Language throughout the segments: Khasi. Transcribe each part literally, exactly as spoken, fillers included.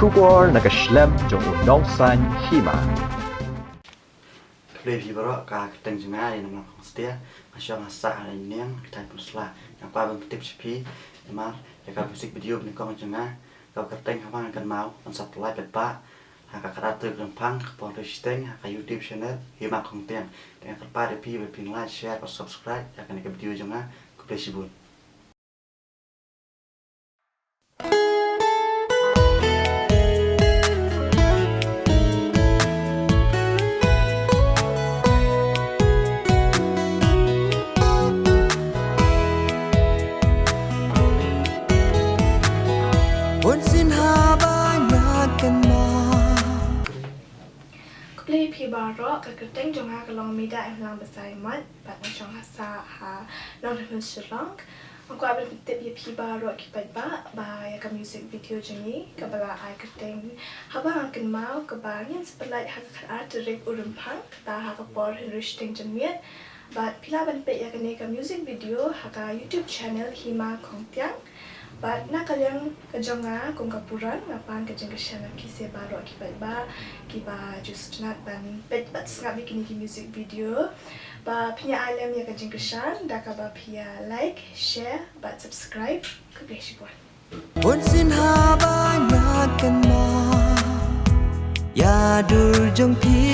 Khubor na ka shlem jong u nongsan hima. Khublei phi baroh, ka kyrteng jong nga dei Namlang Khongstieh, nga shong ha Sahraineng, ka thaiñ Pynursla. Nga kwah ban pyntip sha phi namar ïa ka music video ba nyngkong jong nga, ka kyrteng Haba Nga Kynmaw, ngan sa pynlait paidbah ha ka khatar tarik Rymphang, ka por hynriew shiteng, ha ka YouTube channel Hima Khongtiang. Te nga kyrpad ïa phi ba phin like, share bad subscribe ïa kane ka video jong nga. Khublei shibun. Bun sien haba nga kynmaw. Khublei phi baroh, ka kyrteng jong nga ka long Mida Imlang Basaiawmoit, bad nga shong ha Sah ha Nongriahmyn Shillong. Nga kwah ban pyntip ïa phi baroh ki paidbah ba ïa ka music video jong ngi kaba la ai kyrteng Haba Nga Kynmaw, kaba ngin sa pynlait ha ka khatar tarik u Rymphang, kata ha ka por hynriew shiteng janmiet. Bad phi lah ban peit ïa kane ka music video ha ka YouTube channel Hima Khongtiang. Bad na ka liang ka jong nga kum ka Puran, nga pan ka jingkyrshan ïa phi baroh ki paidbah kiba ju sngewtynnat ban peit bad sngap ïa kine ki music video. Ba phin ïa ai lem ïa ka jingkyrshan da kaba phi ïa like, share bad subscribe. Khublei shibun. Bun sien haba nga kynmaw ïa dur jong phi.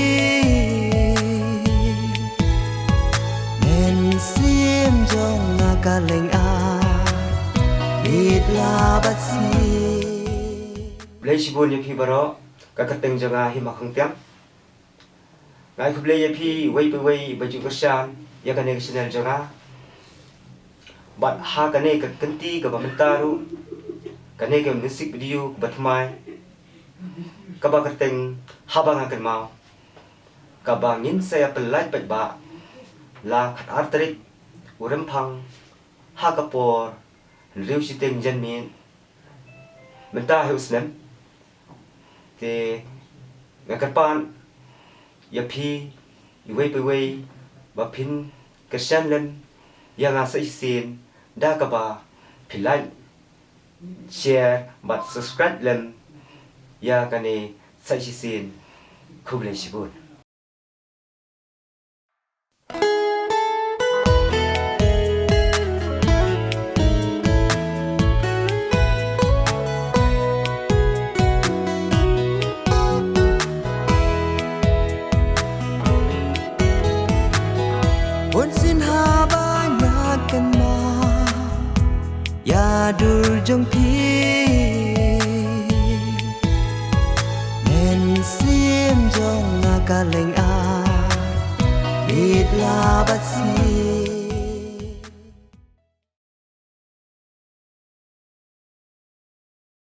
Mynsiem jong nga ka lynga, mit la bad sien. Khublei shibun ïa phi baroh, ka kyrteng jong nga Hima Khongtiang. Nga ai khublei ïa phi uwei pa uwei ba ju kyrshan ïa kane ka channel jong nga. Bad ha kane ka kynti kaba mynta ruh, kane ka music video kaba thymmai, kaba kyrteng Haba Nga Kynmaw, kaba ngin sa ïa pynlait paidbah la khatar tarik u Rymphang ha ka por hynriew shiteng janmiet mynta ha u snem. Te nga kyrpad ïa phi uwei pa uwei ba phin kyrshan lem ïa nga sa shisien da kaba phi like, share bad subscribe lem ïa kane sa shisien. Khublei shibun. Bun sien haba nga kynmaw ïa dur jong phi. Mynsiem jong nga ka lynga, mit la bad sien.